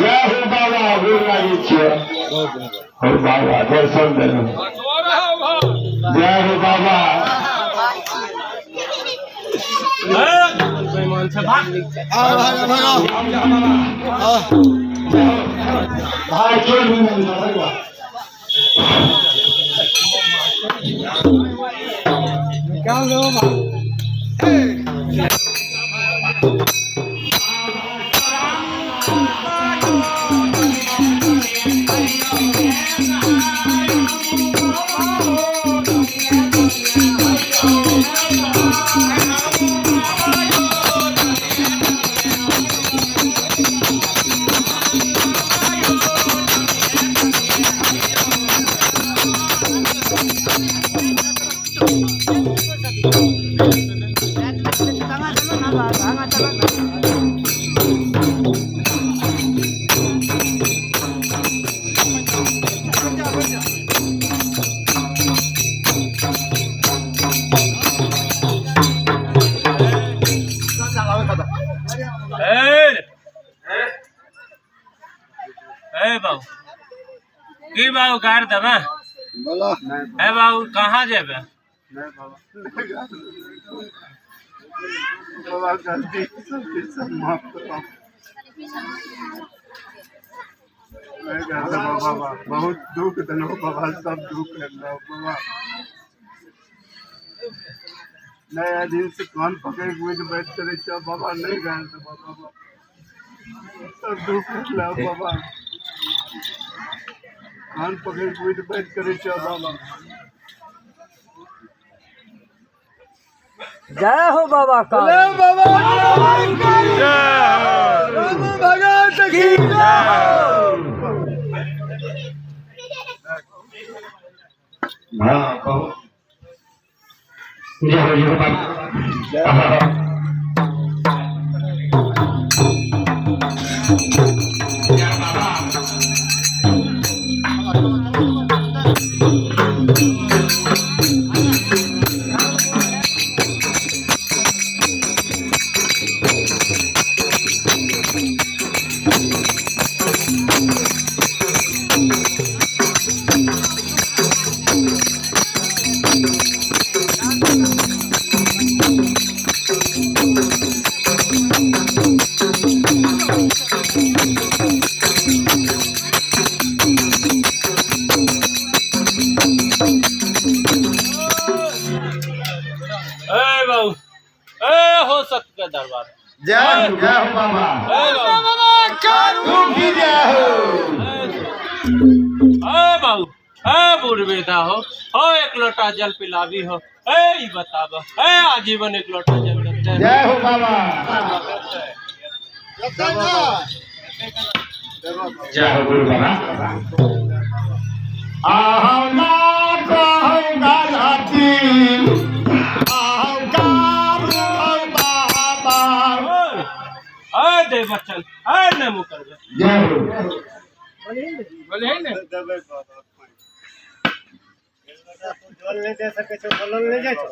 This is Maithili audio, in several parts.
जय हो बाबा, गोर लागै छियै हो बाबा, दर्शन देलहुँ। जय हो बाबा। भाई चल, ए बाबू, की बाबू गाड़ देबे? ए बाबू, कहाँ जेबे? बाबा, गलती सब सब माफ करो। नहीं करता बाबा, बहुत दुख दिलो बाबा, सब दुख दिलो बाबा। नया दिन से कान पकड़ के उठ बैठ करे छो बाबा। नहीं गाल दे बाबा, सब दुख दिलो बाबा। कान पकड़ के उठ बैठ करे छो बाबा। जय हो बाबा का। बाबा भगत की। हाँ, कहू। जय हो, जय हो बाबा। जय बाबा। ए बाबू, ए हो सत के दरबार। जय हो, जय हो बाबा। ए बाबू। की जय हो। ए बाबू, ए बूढ़ वृद्धा हो, एक लोटा जल पिलावी हो। ए ई बताब, ए आजीवन एक लोटा जल देते। जय हो बाबा, जय हो गुरु बाबा। आहो ना कहूँ गाल बच्चन ए नहि मुकरबै। जय हो। बोले ने। देबै बाबा पानि। जल नहि दे सकै छै, बोलल नहि जाइ छौ।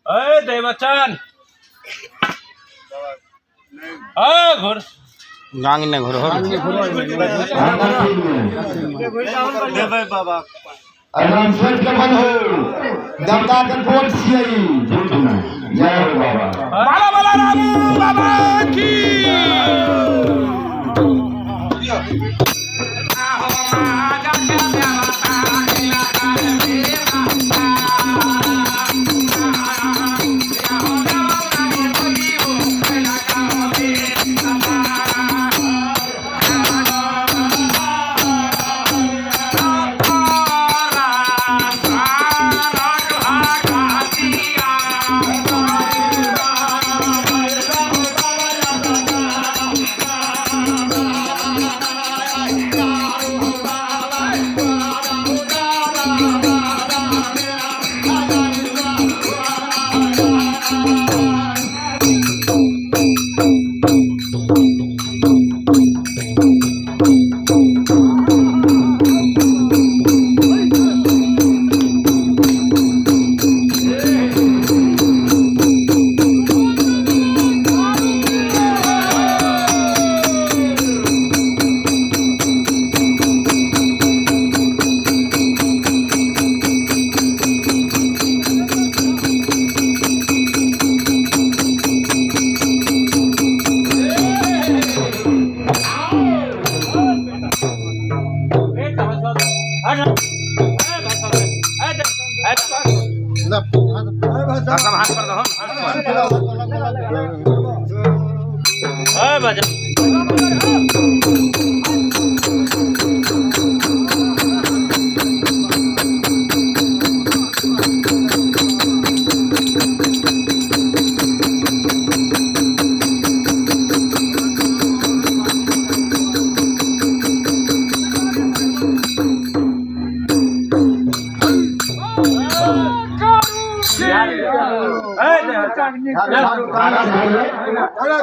ए दे बच्चन। बाबा नहि। ए घुर। गांग ने घुर हो। देबै बाबा पानि। एकदम सोच के मन हो, देवता के बोल छियै झूठ नहीं। जय हो बाबा। बाला बाला राम बाबा की।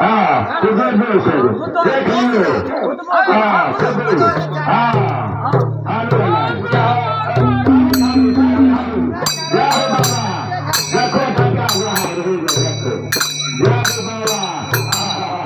हाँ, कुदरत में से देख लो। हाँ, सब हाँ हाँ, जय हो बाबा। देखो ठंडा हुआ है, देखो। जय हो बाबा।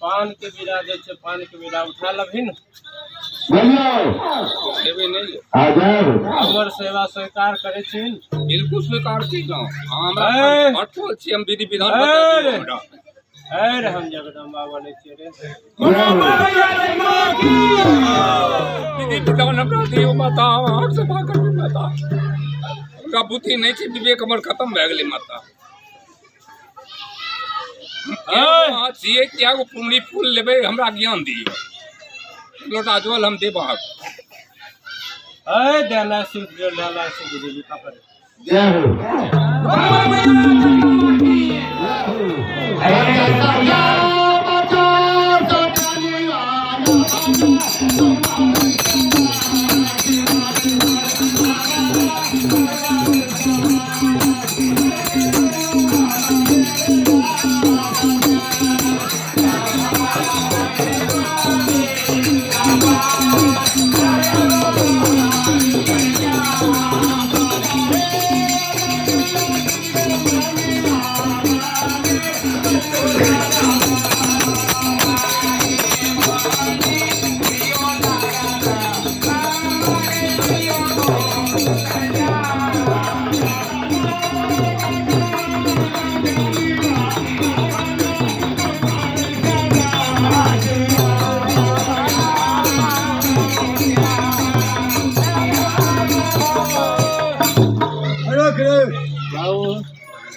पान के बिरा जे छै, पान के बिरा उठा लबही ने। बोलियो। आ जाओ। हमर सेवा स्वीकार करै छी? बिल्कुल स्वीकार छी। गाँव हमरा ए! अटकल छी, हम विधि विधान ए! बता दियौ हमरा। ए रे, हम जगदम्बा बनै छियै रे। जय हो। विधि विधान हमरा दियौ माता, हम अहाँके सेवा करबै माता। हमरा बुद्धि नहि छै, विवेक हमर खत्म भए गेलै माता। अहाँ छियै कए गो पुमरी फूल लेबै, हमरा ज्ञान दियौ। एक लोटा जल हम देब अहाँके। ए देला सिख देला सिख जीविका पर। जय हो।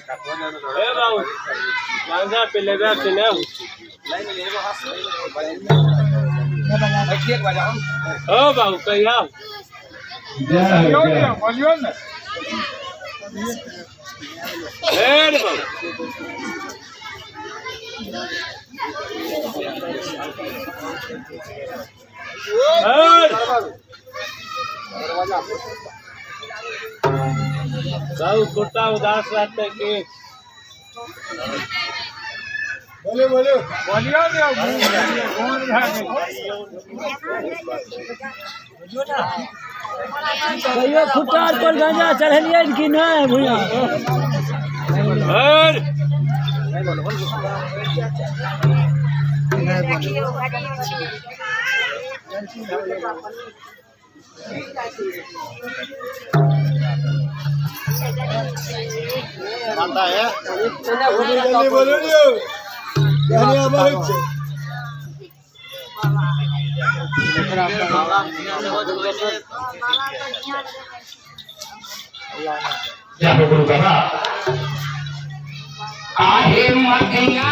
ए बाबू गांजा पे लेबे कि नहीं? ओ बाबू कहिया जय हो जय हो। बोलियो ने। ए रे बाबू ए बाबू कुर्ता उदास रहते कि बोलो बोलो। बोलियो ने, कौन भए गेल? कहियो खुट्टा पर गांजा चढ़ेलियै कि नहि भैया? ए रे। जल्दी बोलो ने, जल्दी बहुत छै। जय हो गुरु बाबा। आहे मतिया।